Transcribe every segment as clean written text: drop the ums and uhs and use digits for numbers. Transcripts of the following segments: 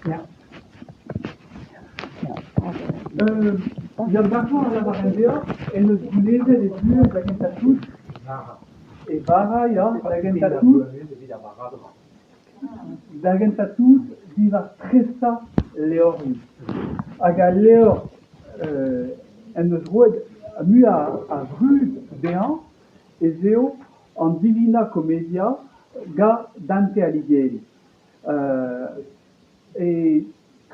Ya. Yann Varc'han a lavaren deoc'h en deus gounezet e vuhez da gentañ-tout. E vara, ya, da gentañ-tout. Da gentañ-tout diwar tresañ levrioù. Hag al levr en deus roet muiañ a vrud dezhañ ez eo an Divina Commedia gant Dante Alighieri. E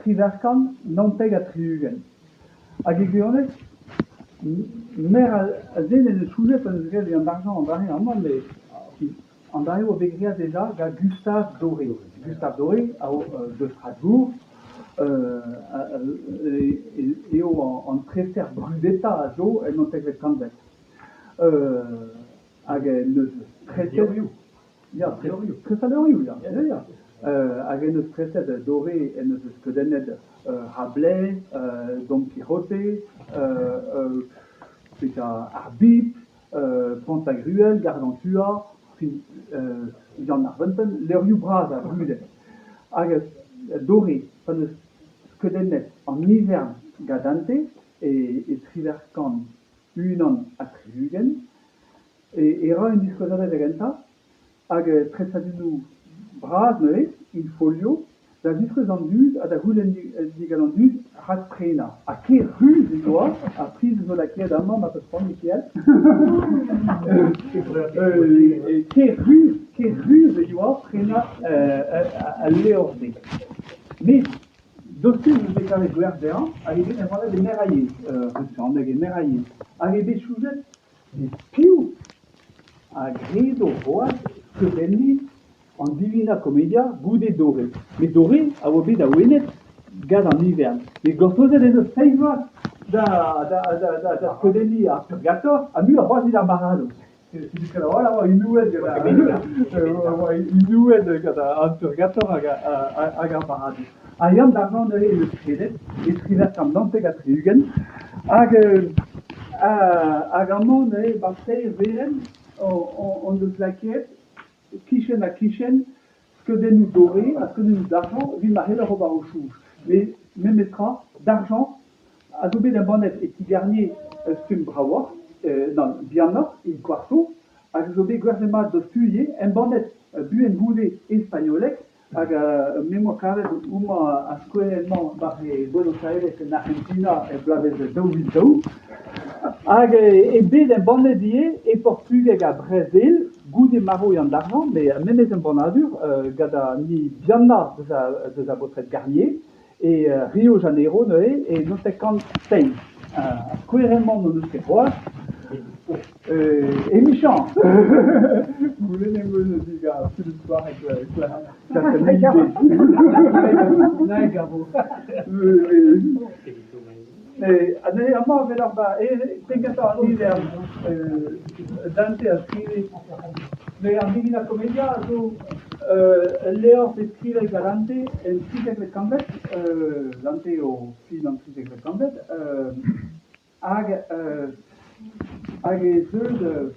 1879. Hag e gwirionez, meur a zen en deus soñjet pa 'neus graet Yann Varc'han an dra-se amañ met an dra-se a oa bet graet dija gant Gustave Doré. Gustave Doré a oa deus Strasbourg eo an treser brudetañ a zo en naontekvet kantved. Hag en deus treset... Ya, tresañ levrioù, ya. Ya, ya. Hag en deus treset Doré en deus skeudennet Rabelais, Don Quixote, petra ar Bibl, Pantagruel, Gargantua, Yann ar Feunteun, levrioù bras ha brudet. Hag Doré, pa 'neus skeudennet an ivern gant Dante e 1861, e ra un diskouezadeg da gentañ hag tresadennoù bras neuze, in folio, da ziskouez an dud ha da c'houlenn digant an dud rakprenañ. Ha ker-ruz e oa, ar priz zo lakaet amañ ma 'peus c'hoant Mikael. Ker-ruz, ker-ruz e oa prenañ al levr-se. Met doc'htu ez eus bet kavet gwerzh dezhañ hag eo bet embannet e merailhez, rusianeg e merailhez. Hag eo bet soñjet Met piv a gredo c'hoazh skeudenniñ an Divina Commedia goude Doré? Met Doré a oa bet awenet gant an ivern. Met gortozet en deus seizh vloaz da skeudenniñ ar Purgator ha muioc'h c'hoazh evit ar Baradoz. Setu ket a-walc'h a oa inouet gant an Purgator hag ar Baradoz. Ha Yann Dargent neuze en deus kredet e 1879 hag hag amañ neuze 'barzh teir werenn hon deus lakaet kichen-ha-kichen skeudennoù Doré ha skeudennoù Dargent evit ma c'heller ober o soñj. Met memestra Dargent a zo bet embannet e ti Garnier ur stumm bravoc'h, nann bihanoc'h, in quarto, hag a zo bet gwerzhet mat doc'htu ivez, embannet buan goude e spagnoleg Hag me 'moa kavet homañ ar skouerenn-mañ 'barzh e Buenos Aires en Arc'hentina er bloavezh 2002. Hag eo bet embannet ivez e portugeg ha Brazil goude marv Yann Dargent, met memes embannadur gant an hini bihanañ deus ar baotred Garnier e Rio Janeiro neuze e 1907. Ar skouerenn-mañ n'hon eus ket c'hoazh. Emichañs Goulennet em eus digant Philippe Cloarec Anezhe amañ evel ar ba penn-kentañ an ivern Dante a skrive met an Divina Commedia a zo ul levr bet skrivet gant Dante en trizekvet kantved, Dante eo fin an trizekvet kantved, Hag hag ez eus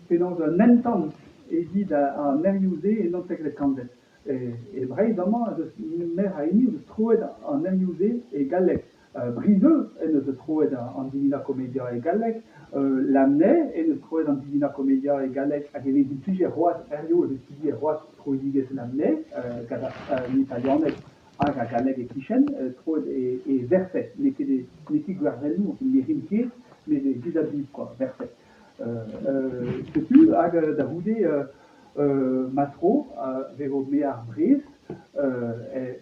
penaos un entan evit an erioù-se e naontekvet kantved. E Breizh amañ ez eus meur a hini o deus troet an erioù-se e galleg. Brizeux en deus troet an Divina Commedia e galleg, Lamennais en deus troet an Divina Commedia e galleg hag e vez implijet c'hoazh hiziv e vez studiet c'hoazh troidigezh Lamennais gant an italianeg Hag ar galleg e-kichen, troet e versed, n'eo ket n'eo ket gwerzennoù, ne rin ket, met vis-à-vis quoi, versed. Setu hag da c'houde Massero, vezo maer Brest,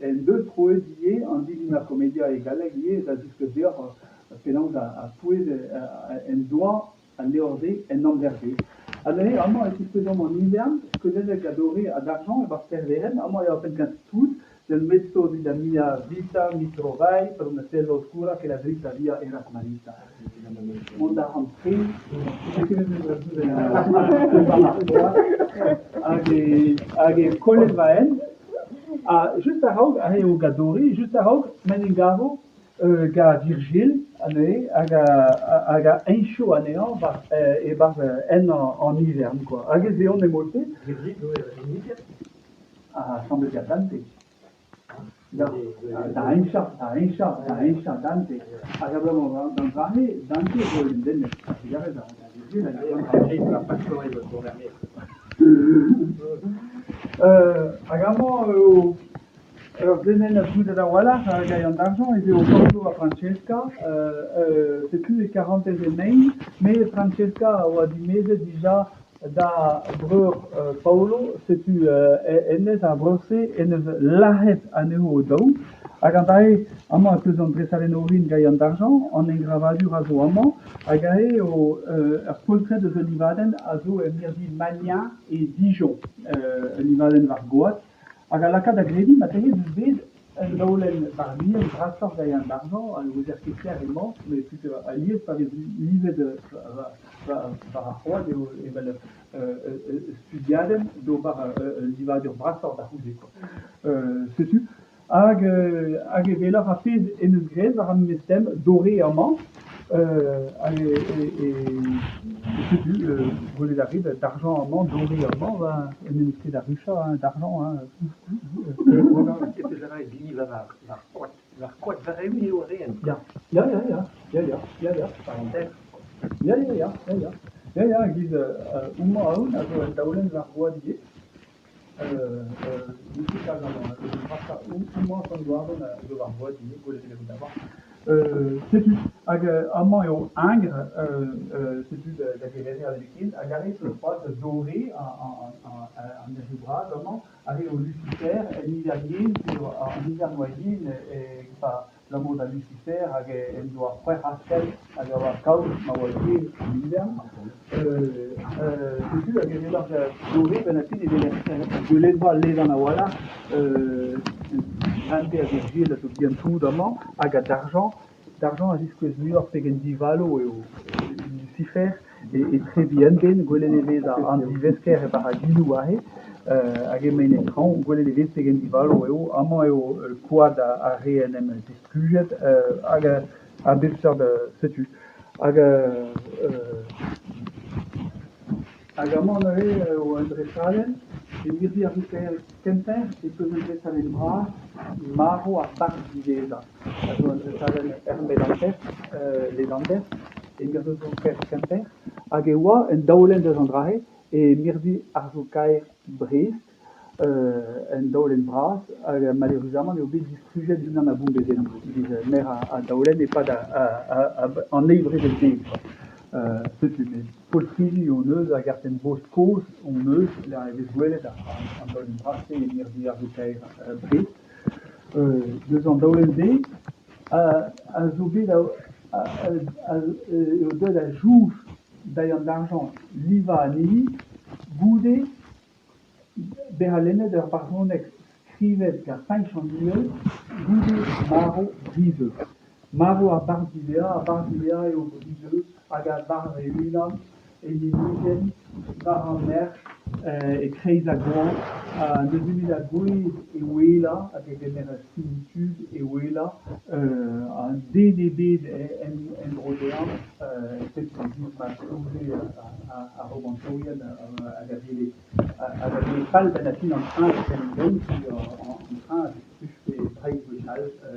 en deus troet ivez an Divina Commedia e galleg ivez da ziskouez deoc'h penaos ar pouez en doa al levr-se en amzer-se. Ha neuze amañ e tiskouezomp an ivern, skeudennet gant Doré hag argent e-barzh Terveren. Amañ eo penn-kentañ tout, Nel mezzo della mia vita mi trovai per una selva oscura che la dritta via era smarrita. Mont a ran tre, hag e kollet va hent. Ha just a-raok, aze eo gant Doré, just a-raok, m'en em gavo gant Virgil anezhe hag hag a heñcho anezhañ e-barzh en an ivern kwa. Hag ez eont e mod-se. Virgil zo en ivern? Asambles gant Dante. Ya, da heñchañ, da heñchañ, da heñchañ Dante. Hag abalamour d'an dra-se, Dante zo un den a-drugarez da Virgil. Hag amañ eo ur senenn brudet a-walc'h gant an argent ez eo Paolo ha Francesca. Setu e karantez emaint, met Francesca a oa dimezet dija da breur Paolo, setu hennezh, ar breur-se, en deus lazhet anezho o-daou. Hag an dra-se, amañ ez eus an dresadenn orin gant an argent, an engravadur a zo amañ, hag aze eo ur poltred eus ul livadenn a zo er mirdi Magnin e Dijon, ul livadenn war goad, hag a laka da grediñ marteze ez eus bet un daolenn war-lien brasoc'h gant an argent, ha ne ouezer ket pelec'h emañ, met alies pa vez livet war ar c'hoad eo evel ur studiadenn d'ober ul livadur brasoc'h da c'houde kwa. Setu. Hag hag e weler ar pezh en deus graet war ar memes tem Doré amañ. Hag e setu gwelet a rit d'argent amañ, Doré amañ, en deus ket da ruchañ hein, d'argent hein. War koad war-eeun eo a-raen. Ya, ya, ya, ya, ya, ya, ya, ya. War an ter. Ya, ya, ya, ya, ya. Ya, ya, e-giz homañ ahont a zo un daolenn war goad ivez. N'eo ket kalz amañ, brasañ homañ Sant-Gwaron a zo war goad ivez, gwelet e vez d'abord. Setu, hag amañ eo Ingres, setu da geverer nemetken, hag aze zo c'hoazh Doré, an nerzhioù bras amañ, aze eo Lucifer, en ivern yen, an ivern oa yen abalamour da Lucifer hag en doa c'hwec'h askell hag a oa kaoz ma oa yen an ivern. Setu hag e weler Doré benn ar fin e weler gweledva ledan a-walc'h, Dante ha Virgil a zo bihan-tout amañ hag d'argent. D'argent a ziskouez muioc'h pegen divalo eo Lucifer etre bihan-den, gwelet e vez an divesker e-barzh ar ginoù aze hag emaint e traoñ, gwelet e vez pegen divalo eo. Amañ eo koad ar re en em distrujet hag a bep seurt setu. Hag hag amañ neuze eo un dresadenn e mirdi ar Kemper e peus un dresadenn vras marv ar barzh diwezhañ. A zo un dresadenn Herve Ledanter e mirdi Kemper hag e oa un daolenn deus an dra-se e mirdi arzoù-kaer Brest, un daolenn vras hag maleüruzamant eo bet distrujet dindan ar bombezennoù evit meur a daolenn e-pad an Eil Brezel-bed. Setu met poltridi hon eus hag ar penn-bost kozh hon eus lec'h e vez gwelet an daolenn vras-se e mirdi arzoù-kaer Brest. Deus an daolenn-se a zo bet eo deuet da soñj da Yann Dargent livañ anezhi goude bezañ lennet ur barzhoneg skrivet gant Fañch an Uhel goude marv Brizeux. Marv ar barzh diwezhañ, ar barzh diwezhañ eo Brizeux hag ar barzh e-unan en inizi war an erc'h e-kreiz ar goañv ha neuze evit ar gwez e ouelañ hag e kemeras stumm tud e ouelañ an den ebet en-dro dezhañ setu evit ma soñje ar romantourien hag a vele hag a vele fall benn ar fin an traoñ en em gaout an traoñ a zistrujfe Breizh gwechall.